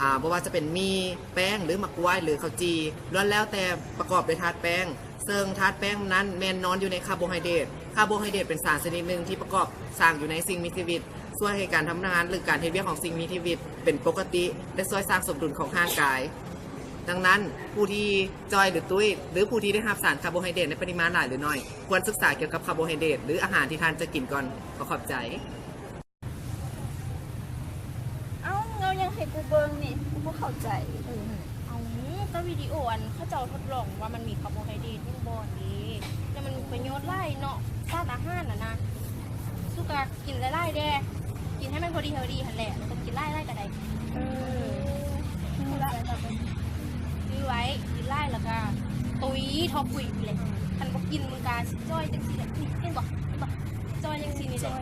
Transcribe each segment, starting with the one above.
ອາ ບໍ່ວ່າຈະເປັນໝີ່, ແປ້ງ ຫຼື ໝາກກ້ວຍ ຫຼື ເຂົ້າຈີ່ ລ້ວນແລ້ວແຕ່ປະກອບດ້ວຍທາດແປ້ງ, ເຊິ່ງທາດແປ້ງນັ້ນແມ່ນນອນຢູ່ໃນຄາໂບໄຮເດຣດ. ຄາໂບໄຮເດຣດເປັນສານຊະນິດໜຶ່ງທີ່ປະກອບສ້າງຢູ່ໃນສິ່ງມີຊີວິດ, ຊ່ວຍໃຫ້ການທຳງານ ຫຼື ການເຮັດວຽກຂອງສິ່ງມີຊີວິດເປັນປົກກະຕິ ແລະ ຊ່ວຍສ້າງສົມດຸນຂອງຮ່າງກາຍ. ດັ່ງນັ້ນ, ຜູ້ທີ່ຈ່ອຍ ຫຼື ຕຸ້ຍ ຫຼື ຜູ້ທີ່ໄດ້ຮັບສານຄາໂບໄຮເດຣດໃນປະລິມານຫຼາຍ ຫຼື ໜ້ອຍ, ຄວນສຶກສາກ່ຽວກັບຄາໂບໄຮເດຣດ ຫຼື ອາຫານທີ່ທ່ານຈະກິນກ່ອນ. ຂໍຂອບໃຈ. ເອົ້າ ມຶງເອົາຫຍັງໃຫ້ກູເບິ່ງນີ້? ກູບໍ່ເຂົ້າໃຈ. ເອີ ເອົາ ກໍວິດີໂອອັນເຂົາເຈົ້າທົດລອງວ່າມັນມີຄາໂບໄຮເດຣດຍັງບໍ່ເດ ແລ້ວມັນມີປະໂຫຍດຫຼາຍເນາະ ສານອາຫານຫັ້ນນະ. ສຸກະ ກິນຫຼາຍໆແດ່ ກິນໃຫ້ມັນພໍດີພໍດີຫັ້ນແຫຼະ ບໍ່ຕ້ອງກິນຫຼາຍໆກໍໄດ້. ເອີ ຮູ້ລະ ຈື່ໄວ້ ກິນຫຼາຍແລ້ວກະຕຸ້ຍທໍ່ປຸ້ຍພຸ້ນແຫຼະ. ຄັນບໍ່ກິນມຶງກະຊິຈ່ອຍຈັ່ງຊີ້ແຫຼະ. ນີ້ ເຫັນບໍ່ ເຫັນບໍ່? ຈ່ອຍຈັ່ງຊີ້ນີ້ແຫຼະ.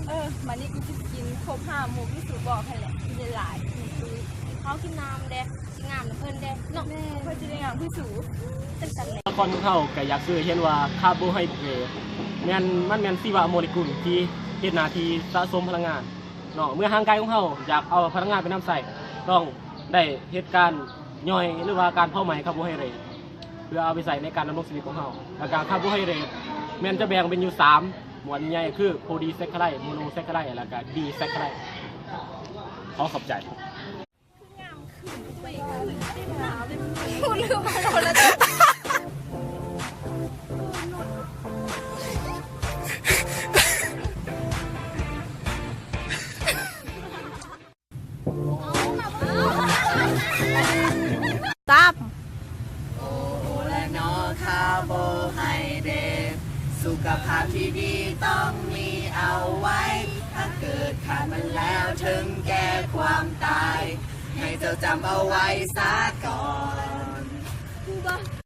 ເອີ ບາດນີ້ກູຊິກິນຄົບຫ້າໝູ່ຄືສູບອກຫັ້ນແຫຼະ. ກິນຫຼາຍໆ ກິນຕຸ້ຍ ກິນເຂົ້າກິນນ້ຳແດ່ ຊິງາມນຳເພິ່ນແດ່ເນາະ. ແມ່ນ ຂ້ອຍຊິໄດ້ງາມຄືສູ. ຈັ່ງຊັ້ນແຫຼະ. ລະຄອນຂອງເຮົາກໍຢາກສື່ໃຫ້ເຫັນວ່າຄາໂບໄຮເດຣດແມ່ນ ມັນແມ່ນຊີວະໂມເລກຸນທີ່ເຮັດໜ້າທີ່ສະສົມພະລັງງານເນາະ. ເມື່ອຮ່າງກາຍຂອງເຮົາຢາກເອົາພະລັງງານໄປນຳໃຊ້ ຕ້ອງໄດ້ເຮັດການຍ່ອຍ ຫຼືວ່າການເຜົາໄໝ້ຄາໂບໄຮເດຣດ ເພື່ອເອົາໄປໃຊ້ໃນການດຳລົງຊີວິດຂອງເຮົາ. ແລ້ວກະຄາໂບໄຮເດຣດແມ່ນຈະແບ່ງເປັນຢູ່ສາມໝວດໃຫຍ່ ຄືໂພລີແຊັກຄາໄຣ, ໂມໂນແຊັກຄາໄຣ ແລ້ວກະດີແຊັກຄາໄຣ. ຂໍຂອບໃຈ. ຕາມ ໂອ້ ໂອ້ລະນໍ ຄາໂບໄຮເດຣດ ສຸຂະພາບທີ່ດີຕ້ອງມີເອົາໄວ້ ຖ້າເກີດຂາດມັນແລ້ວເຖິງແກ່ຄວາມຕາຍ ໃຫ້ເຈົ້າຈຳເອົາໄວ້ສາກ່ອນ.